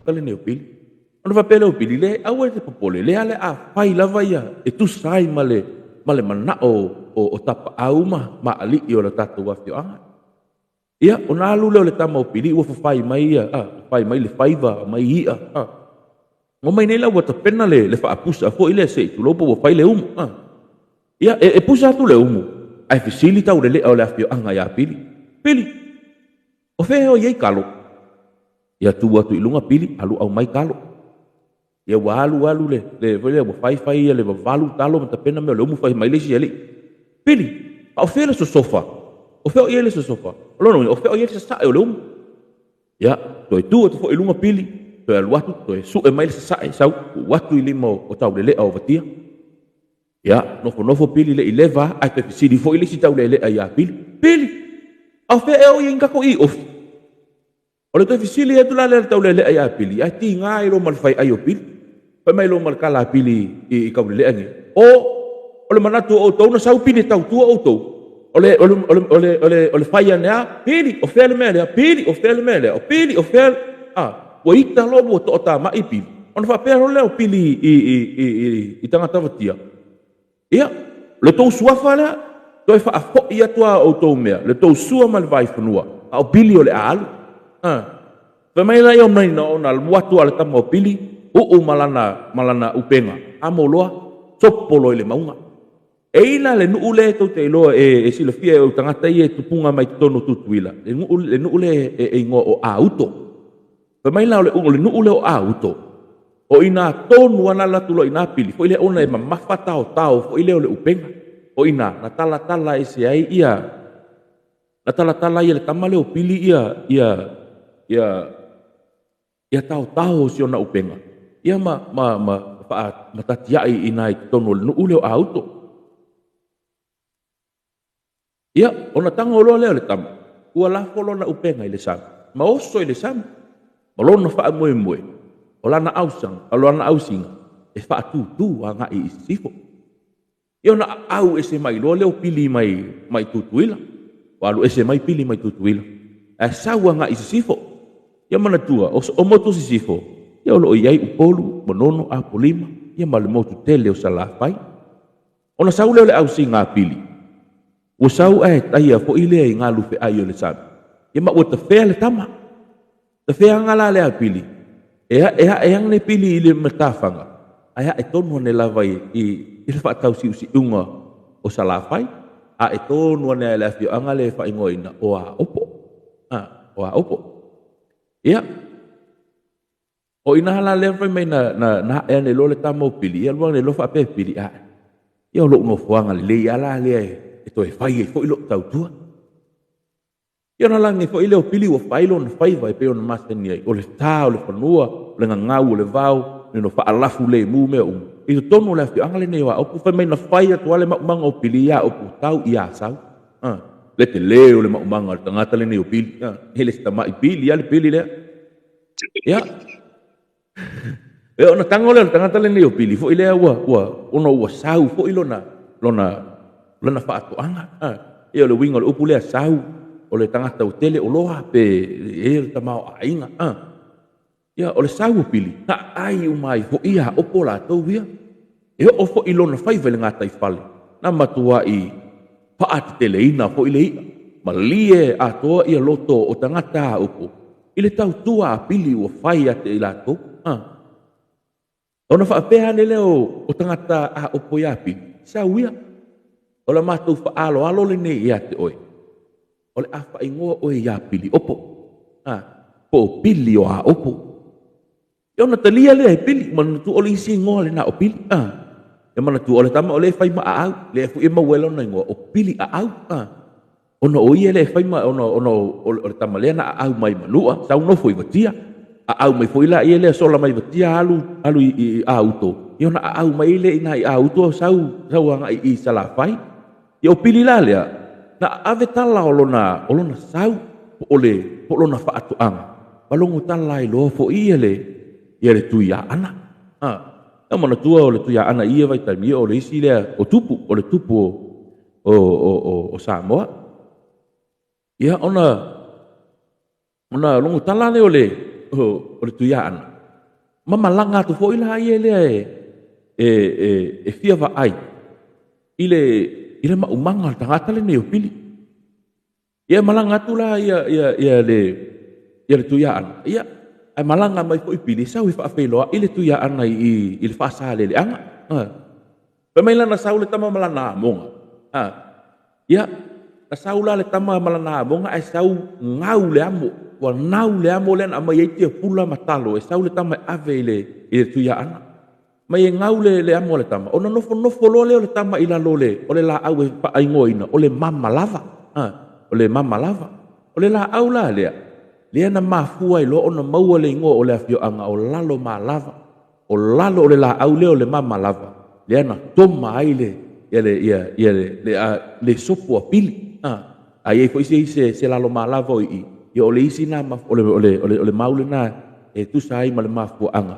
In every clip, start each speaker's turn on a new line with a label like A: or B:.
A: tagata lenei o Pili. Ona faapea lea o Pili, Leai, aua e te popole, lea o le a fai lava ia e tusa ai ma le ma le manao o tapaau ma alii o le tatou afioaga. Ia, ona alu lea o le tama o Pili ua fafai mai ia, a, fai mai le faiva, mai i'a, a. Omai nei la ua tapena le faapusa foi lea se i tulou po ua fai le umu, a. Ia, e pusa atu le umu, ae fesili taulelea o le afioaga ia Pili, Pili, o fea ea o i ai kalo? Ia tu atu i luga Pili, alu aumai talo. Ia ua alu alu le, le, foi lea, ua fai fai ia le vavalu talo ma tapena mea o le umu fai mai le isi alii. Pili, a o fea le sosofa? O fea o i ai le sosofa? O lona uiga, o fea o i ai le sasae o le umu? Ia, toe tu atu foi i luga Pili, toe alu atu, toe sue mai le sasae, sau, tuu atu i lima o Taulelea o Vatia. Ia, nofonofo Pili le i leva ae toe fesili foi le isi Taulelea ia Pili, Pili, a o fea ea o i ai ni tatou iofi? O le toe fesili atu la lea a le Taulelea ia Pili, ae tiga ai loa ma le faiai o Pili. Fai mai loa ma le tala a Pili i Taulelea nei, O, o le manatu o outou na sau Pili e tautua outou. O le, o le, o le, o le, o le, o le fai ane a, Pili, o fea le mea lea? Pili, o fea le mea lea? O Pili, o fea le... A, ua ita loa ua toatamai Pili. Ona faapea loa lea o Pili i, i, i, i, i tagata vatia, Ia, o le tou suafa lea, toe faafoi atu a outou mea, le tou sua ma le vaifanua, a o Pili o le a alu. A. Fai mai la ia mai na ona alu atu a le tama o Pili, uu ma lana, ma lana upega, amo loa, sopo loa i le mauga. E i la le nuu lea tou te iloa e silafia e ou tagata ia e tupuga mai totonu o Tutuila, le nuu, le nuu lea e igoa o Auto. Fai mai la o le nuu lea o Auto, o i ina tonu lava na alu atu loa i ina Pili, foi lea ona e mamafa taotao foi lea o le upega. O i ina na talatala ese ai ia, na talatala ai e le tama lea o Pili ia, ia, ia, ia taotao o si ona upega, ia ma, ma, ma, faa, ma tatiai i ina i totonu o le nuu lea o Auto. Ia, ona tago loa lea o le tama, ua lafo lona upega i le sami, ma oso i le sami, ma lona faamoemoe, o lana ausaga, o lana ausiga, e faatūtū agai i sisifo. Ia ona aau ese mai loa lea o Pili mai, mai Tutuila. Ua alu ese mai Pili mai Tutuila, ae sau agai i sisifo. Ia manatua, o motu sisifo, ia o lo o i ai Upolu, Manono, Apolima, ia ma le motu tele o Salafai. Ona sau lea o le ausiga a Pili, ua sau ae taia foi lea i galu feai o le sami, ia ma ua tafea le tama. Tafea aga la lea a Pili, e ae ae ane Pili i le matafaga, ae ae tonu ane lava i, i, i le faatausiusiuga o Salafai, ae tonu ane ai le afioaga lea e faaigoaina o Aopo. A, o Aopo. Ia, O i ina la lea fai mai na, na, na ae ane loa le tama o Pili, ia alu ane loa faapea Pili, ae, ia o lou nofoaga lelei lava la lea e toe fai ai foi lou tautua. Ia ona lagi foi lea o Pili ua fai lona faiva e pei ona masani ai, o le ta o le fanua, o le gagau o le vao, le no faalafu lemu mea uma. I totonu o le afioaga lenei o Aopo, fai mai na fai atu lava le maumaga o Pili ia Aopo, tau i Asau. Ah, le tele o le maumaga o le tagata lenei o Pili. Ah, e le se tamai Pili lava le Pili lea. Ia. E ona tago lea o le tagata lenei o Pili foi lea ua, ua, ona ua sau foi lona, lona, lona faatoaga. A, ia o le uiga o le upu lea sau, o le tagata ua tele oloa pe e le tamaoaiga. A, ia o le sau o Pili, na ai uma ai foi ia Aopo latou ia. E oo foi lona faiva i le gataifale, na matuai faateteleina foi le i'a, malie atoa ia loto o tagata Aopo i le tautua a Pili ua fai ia te i latou. A. Ona faapea ane lea o tagata Aopo iā Pili, Sau ia, o le matou faaaloalo lenei ia te oe, o le a faaigoa oe iā Pili Opo, a, po o Pili o Aopo. Ia ona talia lea e Pili, manatua o le isi igoa lena o Pili. A. Ia manatua o le tama o lea e fai ma aau, lea foi e maua ai lona igoa o Pili Aau. A. Ona o ia lea e fai ma, ona, ona o le tama lea na aau mai Manua, sau nofo i Vatia. Aau mai foi la ia lea sola mai Vatia alu, alu i, i Auto. Ia ona aau mai lea i ina i Auto sau, sau agai i Salafai. Ia o Pili la lea, na ave tala o lona, o lona sau, po o le, po o lona faatoaga, ma logo tala ai loa foi ia le, ia le Tuiaana. A, na manatua o le Tuiaana i ia vaitaimi, ia o le isi lea o tupu, o le tupu o, o, o, o, o Samoa. Ia ona, ona logo tala lea o le, o, o le Tuiaana, Ma malaga atu foi la ia lea e fia vaai i le maumaga o le tagata lenei o Pili. Ia malaga atu la ia le Tuiaana, ia, ae malaga mai foi Pili, sau e faafeiloai le Tuiaana i le faasaleleaga. Fai mai lana sau le tama ma lana amoga. Ia, na sau la le tama ma lana amoga ae sau gau le amo. Ua nau le amo lea na aumai ai tiapula ma talo e sau le tama e ave i le Tuiaana. Mai e gau le amo a le tama, ona nofonofo loa lea o le tama i lalo o le laau e faaigoaina o le mamalava. O le mamalava. O le laau la lea, lea na mafua ai loa ona maua le igoa o le afioaga o Lalomalava. O lalo o le laau lea o le mamalava, lea na toma ai le sopo a Pili. A i ai foi se Lalomalava o i i, ia o le isi na, o le mau lena e tusa ai ma le mafuaaga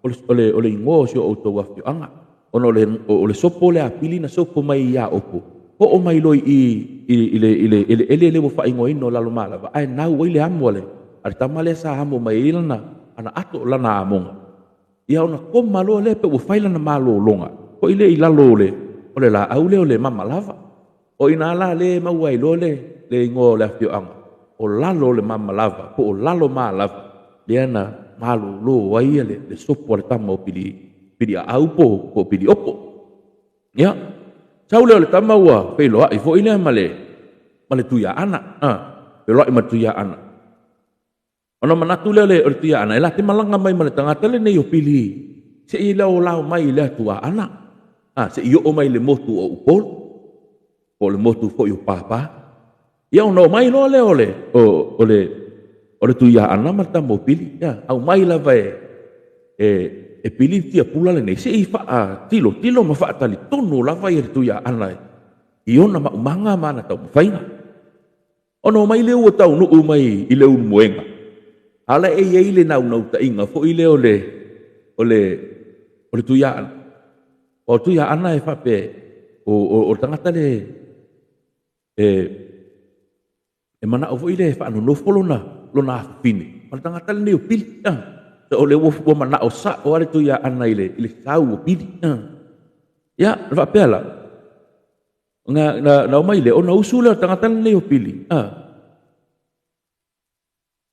A: o le igoa o si o outou afioaga. Ona o le sopo lea a Pili na sopo mai ia Opo, oo mai loa i le eleele lea ua faaigoaina o Lalomalava, ae nau ai le amo a le tama lea sa amo mai ai lana ato, lana amoga. Ia ona koma loa lea pe ua fai lana malologa foi lea i lalo o le laau lea o le mamalava. O ina la le maua ai loa le igoa o le afioaga o lalo o le mamalava po o Lalomalava, lea na malolo ai le sopo a le tama o Piliaau po o Piliopo. Ia, sau lea o le tama ua feiloai foi lea ma le Tuiaana. Feiloai ma le Tuiaana. Ona manatu lea o le Tuiaana, e la te malaga mai ma le tagata lenei o Pili, se i laolao mai i le atuaana. Se i oo mai le motu o Upolu, po o le motu foi o Pāpā. Ia ona o mai loa lea o le Tuiaana ma le tama o Pili. Ia, au mai lava e Pili tiapula lenei, se i faatilotilo ma faatalitonu lava ia le Tuiaana i ona maumaga ma ana taumafaiga. Ona o mai lea ua taunuu mai i le ulumoega, ala e i ai le naunautaiga foi lea o le Tuiaana. O le Tuiaana e faapea o le tagata le e manao foi le faanonofo lona afafine. O le tagata lenei o Pili. O le ua manao sao le Tuiaana i le sau o Pili. Ia, le faapea la, na omai le ona usu lea o le tagata lenei o Pili.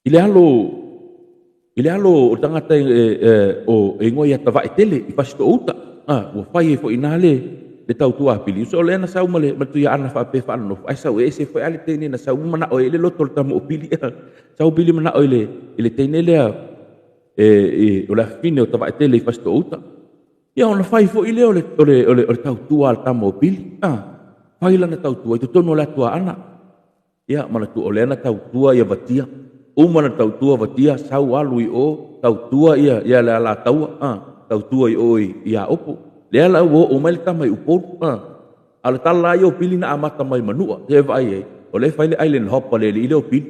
A: I le alo o le tagata o e igoa ia Tavaetele i Fasitoo-uta. Ua fai ai foi ina le tautua a Pili. So o lea na sau ma le Tuiaana faapea faanonofo, ae sau e ese foi le teine na sau manao e le loto le tama o Pili. Sau Pili manao i le teine lea o le afafine o Tavaetele i Fasitoo-uta. Ia ona fai foi lea o le tautua a le tama o Pili. Fai lana tautua i totonu o le atuaana. Ia manatu o lea na tautua ia vatia. Uma na tautua vatia, sau alu i o, tautua ia le alataua, tautua i o i Aopo. Lea la ua oo mai le tama i Upolu. A o le tala ia o Pili na amata mai manua. Se vaai ai, o le fai le island hop a le alii lea o Pili.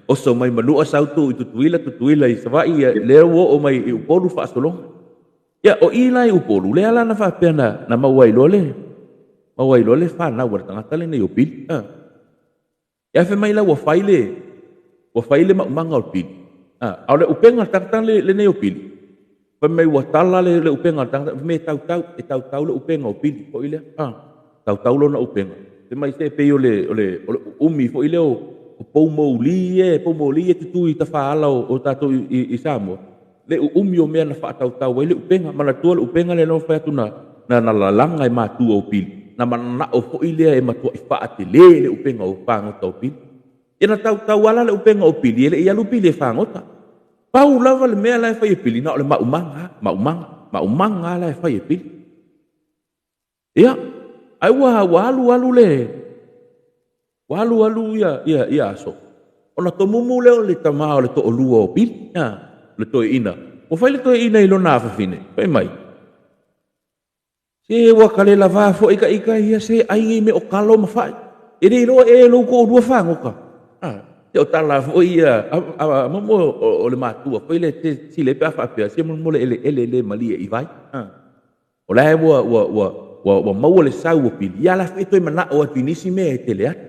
A: Oso mai manua sau tu i Tutuila, Tutuila i Savaii, lea ua oo mai i Upolu faasologa. Ia o i la i Upolu, lea la na faapea na maua ai loa le fanau a le tagata lenei o Pili. Ia fai mai la ua fai le maumaga o Pili. A o le upenga o le tagata lenei o Pili. Fai mai ua tala le upenga o le tagata, me tautau, e tautau le upenga o Pili foi lea. Tautau lona upenga. Fai mai se pei o le uumi foi lea o poumouli e tutu i tafaala o tatou i Samoa. Le uumi o mea na faatautau ai le upenga. Manatua le upenga lea na fai atu na lalaga e matua o Pili. Na manao foi lea e matua i faatele le upenga o fagota o Pili. Ia na tautau ala le upenga o Pili, e le i alu Pili e fagota. Pau lava le mea la e fai e Pili, na o le maumaga, maumaga, maumaga la e fai e Pili. Ia, ai ua alu alu ia aso. Ona tomumu lea o le tama o le to'olua o Pili, le toeaina. Ua fai le toeaina i lona afafine, fai mai. Se ua kale lava foi ka ika ia se ai ngi me o kalo ma fai. E le iloa e lou to'olua fagota. Te o tala foi ia, mo o le matua foi le te sile pe a faapea, se mo le ele ele le malie i vai. O la e ua maua le sau o Pili, ia la foi toe manao atu i nisi mea e tele atu.